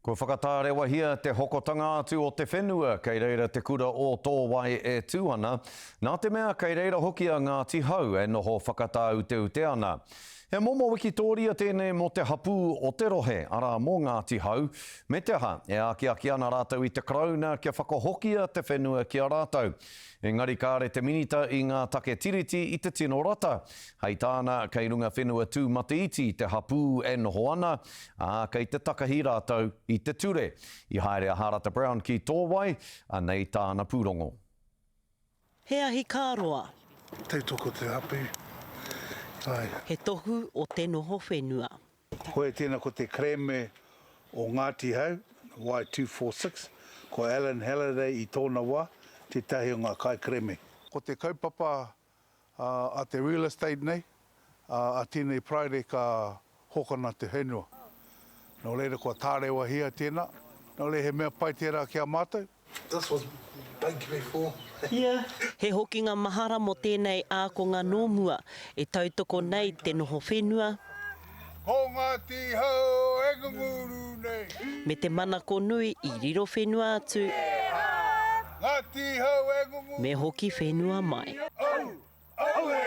Kua whakatārewahia te hokotanga atu o te whenua kei reira te kura o Tōwai e tū ana, nā te mea kei reira hoki a Ngāti Hau e noho whakatāuteute ana. He momo wikitōria tēnei mō te hapū o te rohe, arā mō Ngāti Hau, me te aha, e ākiaki ana rātou i te Karauna kia whakahokia te whenua ki a rātou. Engari kāre te Minita i ngā take Tiriti i te tino rata. Hei tāna, kei runga whenua tūmataiti te hapū e noho ana, ā, kei te takahi rātou i te ture. I haere a Hārata Brown ki Tōwai, anei tāna pūrongo. He ahi kā roa. Tautoko te hapu. Ae. He tohu o te noho whenua. Koia tēnā ko te kerēme o Ngāti Hau, Wai 246, ko Alan Halliday i tōna wā, tētahi o ngā kaikerēme. Ko te kaupapa a te real estate nei, a tēnei Paraire ka hokona te whenua. Nō reira kua tārewahia tēnā, nō reira he mea pai tērā ki a mātou. This was big before. Yeah. He hokinga mahara mō tēnei ākonga nō mua e tautoko nei te noho whenua. Ko Ngāti Hau e ngunguru nei. Me te manako nui i riro whenua atu. Ngāti Hau e ngunguru. Me hoki whenua mai. Au! Auē!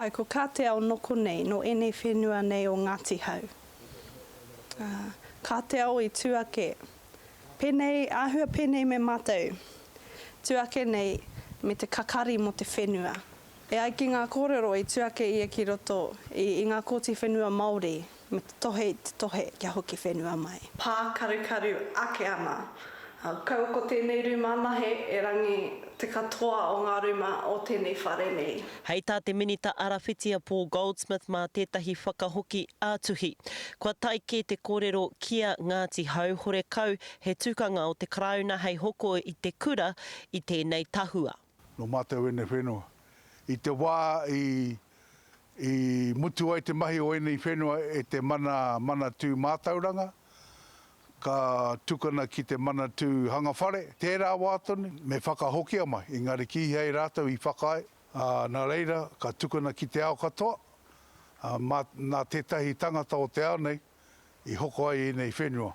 Ai, ko kā te ao noko nei, nō ēnei whenua nei o Ngāti Hau. Ā, kā te ao i tū ake, pēnei, āhua pēnei me mātou, tū ake nei me te kakari mō te whenua. E ai ki ngā kōrero i tū ake ia ki roto i, i ngā Kōti Whenua Māori me te tohe i te tohe kia hoki whenua mai. Pākarukaru ake ana. Kaua ko tēnei rūma anahe, erangi te katoa o ngā rūma o tēnei whare nei. Hei tā te Minita Arawhiti a Paul Goldsmith mā tētahi whakahoki ā-tuhi. Kua tae kē te kōrero ki a Ngāti Hau horekau he tukanga o te Karauna hei hoko i te kura i tēnei tahua. Nō mātou ēnei whenua. I te wā i, i mutu ai te mahi o ēnei whenua e te mana Manatū Mātauranga, ka tukuna ki te Manatū Hanga Whare, tērā wā tonu, me whakahokia mai, engari kīhai rātou i whakaae, ā, nā reira, ka tukuna ki te ao katoa, ā, mā, nā tētahi tangata o te ao nei, i hoko ai ēnei whenua,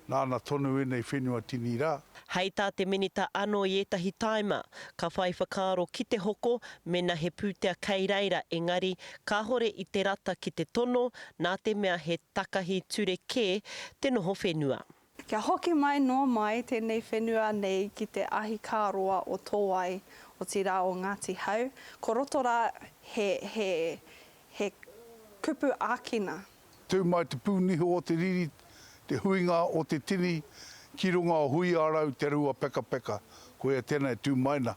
nāna tonu ēnei whenua tini rā. Hei tā te Minita ano i ētahi tāima, ka whai whakaaro ki te hoko mena he pūtea kei reira engari kāhore i te rata ki te tono nā te mea he takahi ture kē te noho whenua. Kia hoki mai noa mai tēnei whenua nei ki te ahi kā roa o Tōai, otirā o Ngāti Hau, ko roto rā he, he, he kupu ākina. Tū mai te pūniho o te riri, te huinga o te tini ki runga o Huiarau te Ruapekapeka, koia tena e tū mai na,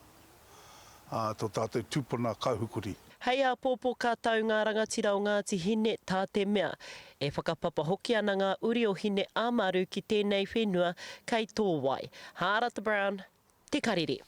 a to tātou tupuna kauhukuri. Hei āpōpō ka tau ngā rangatira o Ngāti Hine tā te mea, e whakapapa hoki ana ngā uri o Hine-ā-Maru ki tēnei whenua kei tō wai. Hārata Brown, Te Karere.